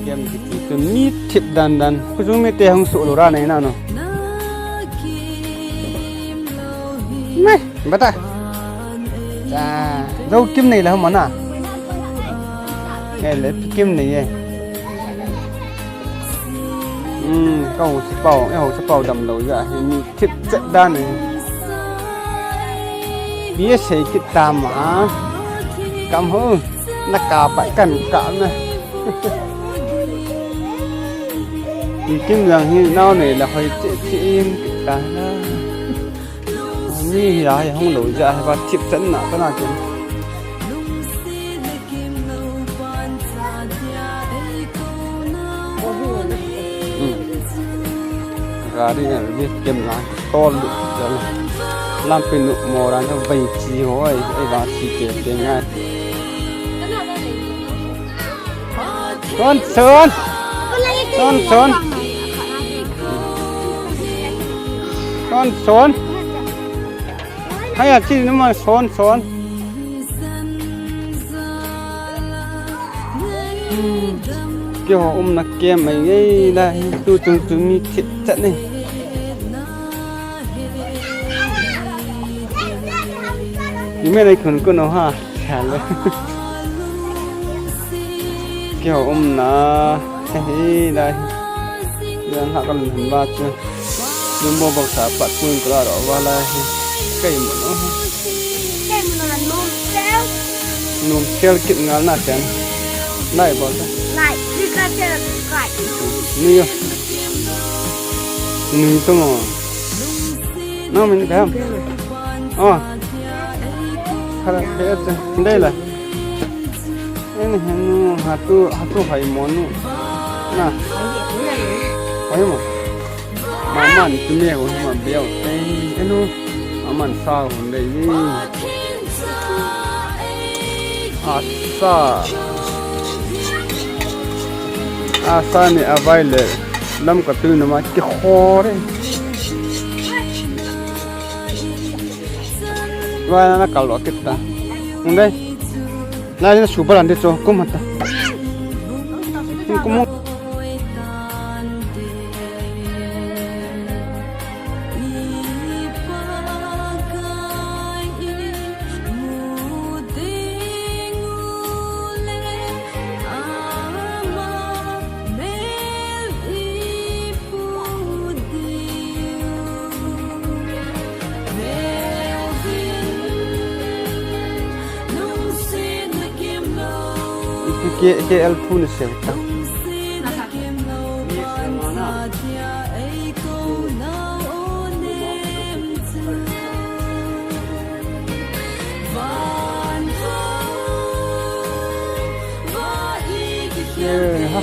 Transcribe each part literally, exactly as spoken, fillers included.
Kem kiti chu mi thip dan dan. Kuchu mite hung suh lou ra nei na no. Nei, bata. Cha, zo kim nei la hum na. Ele kim nei e. Hmm, ka ho chapau, e ho chapau damlou ja hi mi thip chet dan hi. Pi sei kit tam a. Kam ho, na ka pai kan ka na. Pi kim jang hi nao nei la hoi che che in kit ta na. Ni hi a hi hung lou ja hi va thip chan na ta na kin. Hmm. Gari na ri kem na tol lu ja. Lampi nu mo ran vai chi hoi, ei va chi ke ke ngai. Son, son. Son, son. Son, son. Hai a chi nu ma son, son. Keiho umna kem mai ngei la hi tu chung chu mi thip chat ni. Ni me nei khun ko no ha. Chale. Keiho umna hi la hi. Yang ha ka lun hin ba chu. Lun bo bok sa pat pun ko la ro wa la hi. Kai mo no. Kai mo no la nom sel. Nom sel kit ngal na chen. Lai bo ta. Lai, ni ka sel kai. Ni yo. Ni to mo. Nang min bem. Oh. Khala bem. Dei la. Ini henu hatu, hatu hai monu. Na. Hai mo. Maman tu me ho ma beo. Eh, enu. Maman sa ho dei ni. Asa. Asa ni avai le. Lam ka tu na ma ki khore. Vai na kal lo kit ta. Unde? Na ni super ande cho kum hata. Kum. K L two ni seu ta. Eh, ha.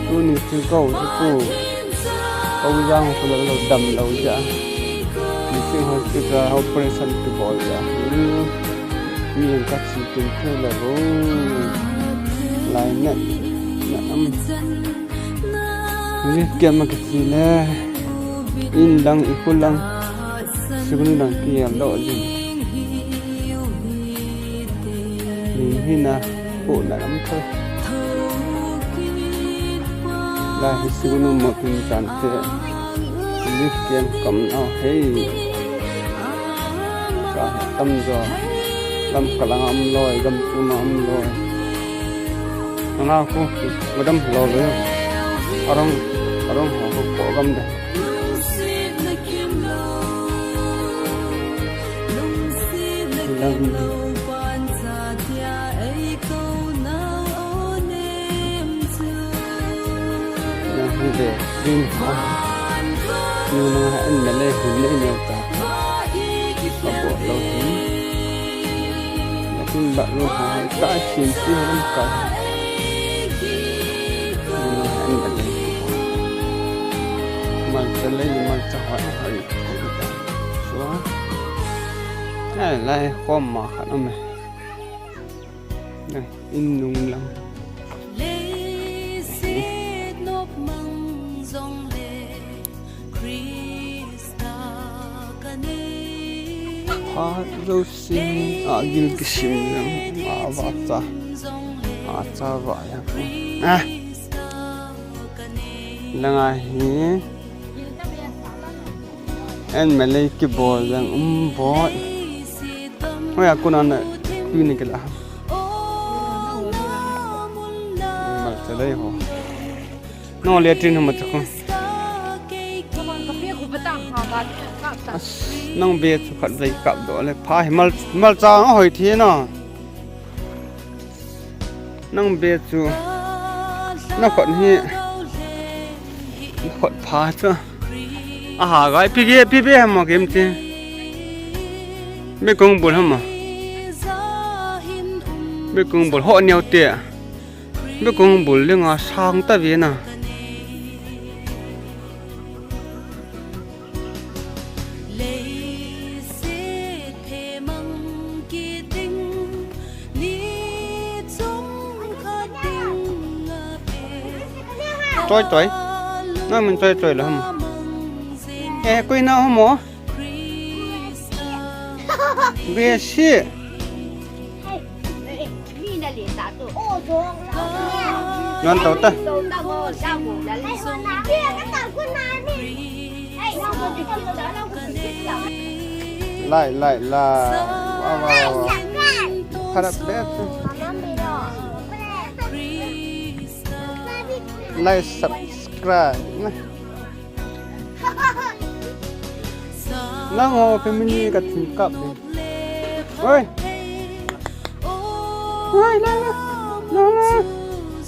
Tuni chu ko chu tu. Ko jang ko lo lo dam lo ja. Ni chu hospital operation tu bol ja. Ni ka chi tin thei lo. Lai net. Na am. Ni kiam ma kichi le. In lang i khu lang. Sugnu lang kiam lo jin. Ni hi na ko na lam tho. La hi sugnu mo tin chan te. Ni kiam kam na hei. Ka tam jo. Lam ka lang am loi, gam chu ma am loi. Nga khu, madam lo lo. Arong, arong ho ko gam de. Lang. Lang de, din ha. Ni ma an na le, hin le ne ta. Ka bo lo hin. Lakin ba lo ha, ta shin ti ha ka. Malcha le, malcha ha, ha. Sua. Ai, lai khom ma khat ame. Lai, in nung lang. Phat zo sin, a gil kisim lang, a va cha. Acha va ya. Ah. Langa hi. En malei kibol jeng um boi. Hoiya kona na tuni kila. Mal chalei ho. No le tin ma chakon. Nang be chu khat vei kap doh le pha hi mal, mal chang a hoi thi na. Nang be chu na khut hi, na khut pha chu. Aha gai pi ge pi be mo kem chi. Be kong bol hama. Be kong bol ho niau te. Be kong bol le nga sang ta ve na. Choi choi. Na min choi choi lo ham. Eh, koi na ho mo. Gracie. Ngan tau ta. Lai, lai, lai. Wa, wa, wa, wa. Harap be. Like, subscribe. Nang ho family ka thum kap ni. Oi. Oi, la, la. La, la.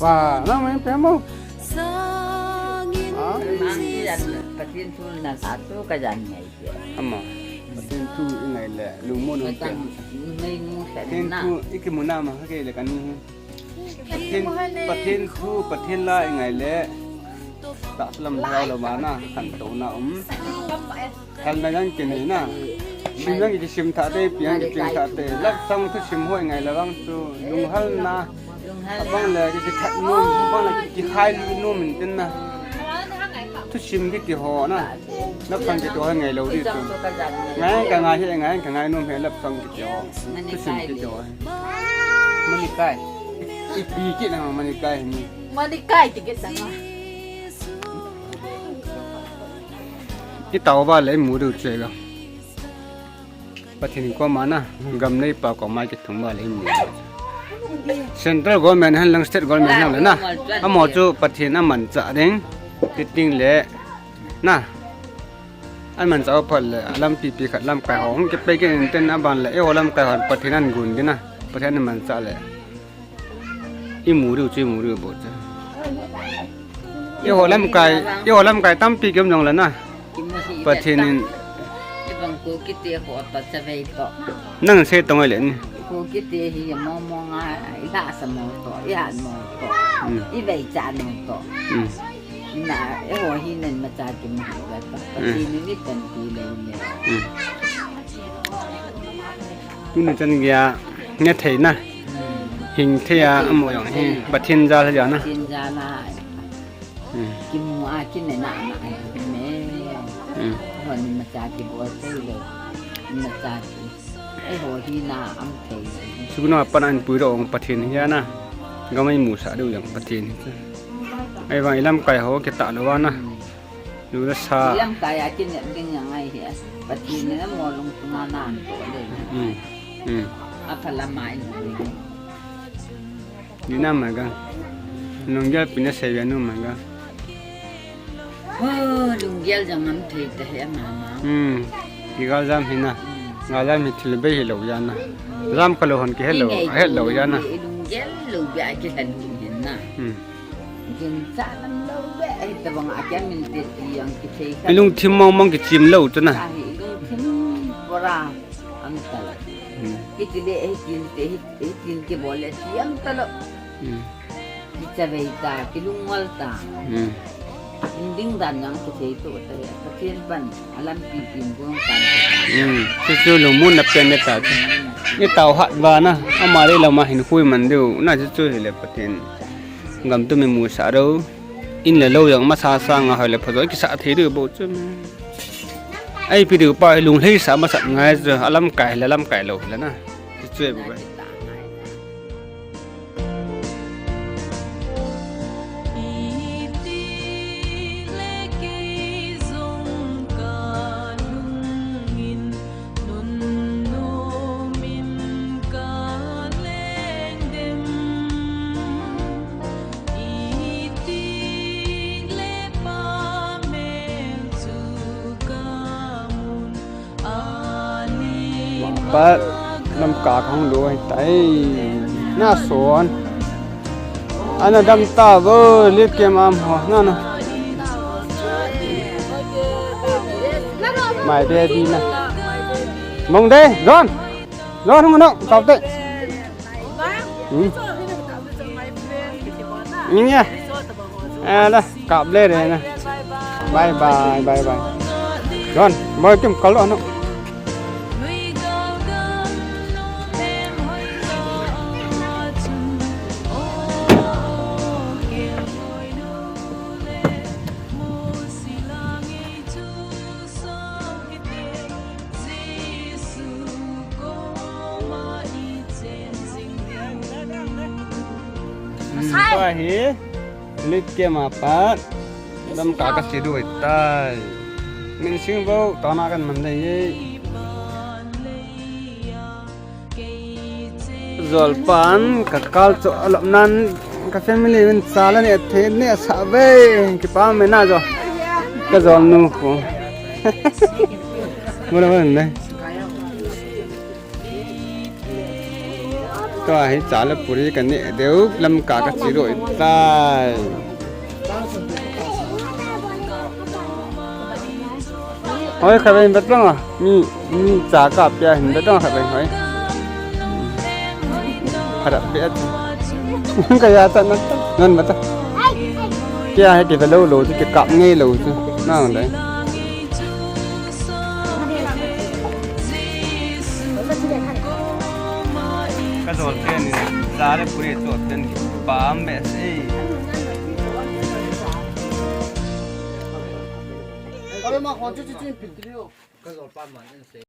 Wa, nang mai pe mo. Ah? Pathen thu na sa tu ka jan ngai. Ama. Pathen thu i ngai le, lungmon pe. Pathen thu i kimu na ma ka ke le kan ni. Pathen, Pathen thu, Pathen la i ngai le. Tahsa lam lhau lo ma na, khantouna um. Khalna jong kinei na. Sim jong kisim tha te, piang kipiang tha te. Love song thusim ho i ngai le vang chu, lunghalna. Abang le kithat nom, abang le kikhai nom in tin na. Thusim kiti ho na. Love song kiti ho ngai lou di chu. Ngai ka ngai hi, ngai ka ngai nom hi love song kiti ho. Thusim kiti ho. Mani kai. Ipi kit na mani kai ni. Mani kai ti kit na. Itao ba le mu du che ga. Pathen koma na, gam neipa koma kithum ba le mu. Central government hen lang state government hen le na. Amo chu Pathen amanchah ding. Titing le na. Amanchah phat le, lampi pi khat lamkai ho. Hung kipe kit in tin aban le, eiho lamkai ho Pathen agon ding na. Pathen amanchah le. I mu diu chu, i mu diu bou chu. Eiho lamkai, eiho lamkai tampi kium jong le na. Pathen in. Ibang ko kiti ko pa cha vei to. Nang sei tong le ni. Ko kiti hi mo mo nga, i la sa mo to, i an mo to. Hmm. I vei cha mo to. Hmm. Na, eiho hi nan ma cha ki ma hi ba ta. Hmm. Pathen in i tan ti le le. Hmm. Tuni chan geiya, nge thei na. Hing thei a, amo jong hi, Pathen jal a na. Pathen jal a. Hmm. Kimu a, kinei na, na, me. Hmm. Hon ma cha kibol thei le. Ma cha ki. Eiho hi na, am thei. Sugno pan an pui ro ong Pathen hi a na. Gam i musah diu jong Pathen hi. Ahivang i lamkai ho kitah lou a na. Hmm. Lu la sa. Lamkai a kinep ding a ngai hi. Pathen in amo lungthim a na an to le. Hmm. Hmm. A pha lam a in. Ni na ma ga. Lunggel pi na sei ve nu ma ga. Ho, lunggel jong am thei ta he ma ma. Hmm. Ki galjam hi na. Hmm. Galjam hi thil bei hi lou ja na. Jam ka lou hon ki he lou, he lou ja na. Lunggel lou be a ki la lu hin na. Hmm. Jin cha lam lou be, eh, tabang a kya min te ti ang ki thei ka. I lungthim mong mong kichim lou chu na. Ka hi lungthim bora ang ta la. Hmm. Ki ti le, eh, kin te, eh, kin ki bol le ti ang ta lo. Hmm. Ki cha vei ta, ki lungwal ta. Hmm. Ding dan jong ki thei to ta ya. Pathen pan, a lampi pin gong kan. Hmm. Chu chu lungmon na pen ta. Ni tao hat ba na, ama le lama hin khui man diu, na chu chu hi le Pathen. Gam tu mi musah ro. In le lou jong masa sa nga hoi le pha jo kisa thei diu bou chu. Ai pi diu pa lunglhai sa masa ngai chu a lamkai le lamkai lou le na. Chu chu bu ba. Pat, Lamka kahung lou ahitai. Na son. Ana dam tauvo, Litkem amaho. Na, na. My baby na. Mong de, John. John, hung no, kap de. Hmm. Nia. Ala, kap le re na. Bye bye, bye bye. John, moi kim kalo no. Hmm, tua hi, Litkem a pat, Lamka kache diu ahitai. Min sing vo, tona kan man dei e. Jol pan, ka kal chu alop nan, ka family min cha la ne the ne sa ve, kipa me na jo. Ka jol nu ko. Mura mura ne. Tua hi cha le puri ka ne diu, Lamka kache diu ahitai. Hoi, khatvei hin vet lang a. Mi, mi cha kapeh a hin vet lang a khatvei hoi. Khatvei a. Kaya ta na ta. Ngan mata. Kya hai kive lou lou chu, kikap ngei lou chu. Nang dai. Ka jol pen ni, cha le puri chu pen pam be se. Ka jol pan man in se.